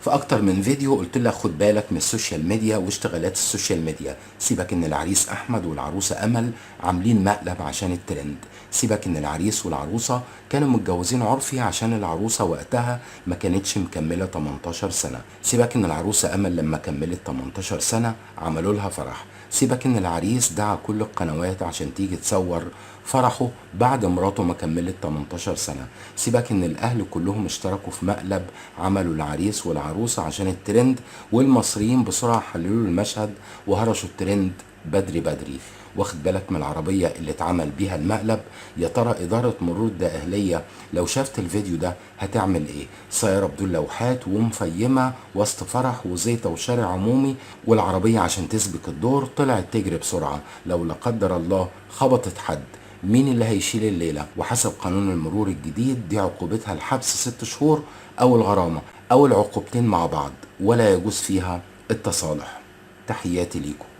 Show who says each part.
Speaker 1: في اكتر من فيديو قلت لك خد بالك من ال social media واشتغالات ال social media. سيبك ان العريس احمد والعروسه امل عاملين مقلب عشان الترند. سيبك ان العريس والعروسه كانوا متجوزين عرفي عشان العروسة وقتها ما كانتش مكملة 18 سنة. سيبك ان العروسة امل لما كملت 18 سنة عملوا لها فرح. سيبك ان العريس دعا كل القنوات عشان تيجي تصور فرحه بعد مراته ما كملت 18 سنة. سيبك ان الاهل كلهم اشتركوا في مقلب عملوا العريس والعروسة عشان الترند، والمصريين بسرعة حللوا المشهد وهرشوا الترند بدري بدري. واخد بالك من العربية اللي اتعمل بيها المقلب؟ يا ترى إدارة مرور الدقهلية لو شافت الفيديو ده هتعمل ايه؟ سيارة بدون لوحات ومفيمة وسط فرح وزيطة وشارع عمومي، والعربية عشان تسبق الدور طلعت تجري بسرعة. لو لا قدر الله خبطت حد، مين اللي هيشيل الليلة؟ وحسب قانون المرور الجديد دي عقوبتها الحبس 6 شهور أو الغرامة أو العقوبتين مع بعض، ولا يجوز فيها التصالح. تحياتي ليكم.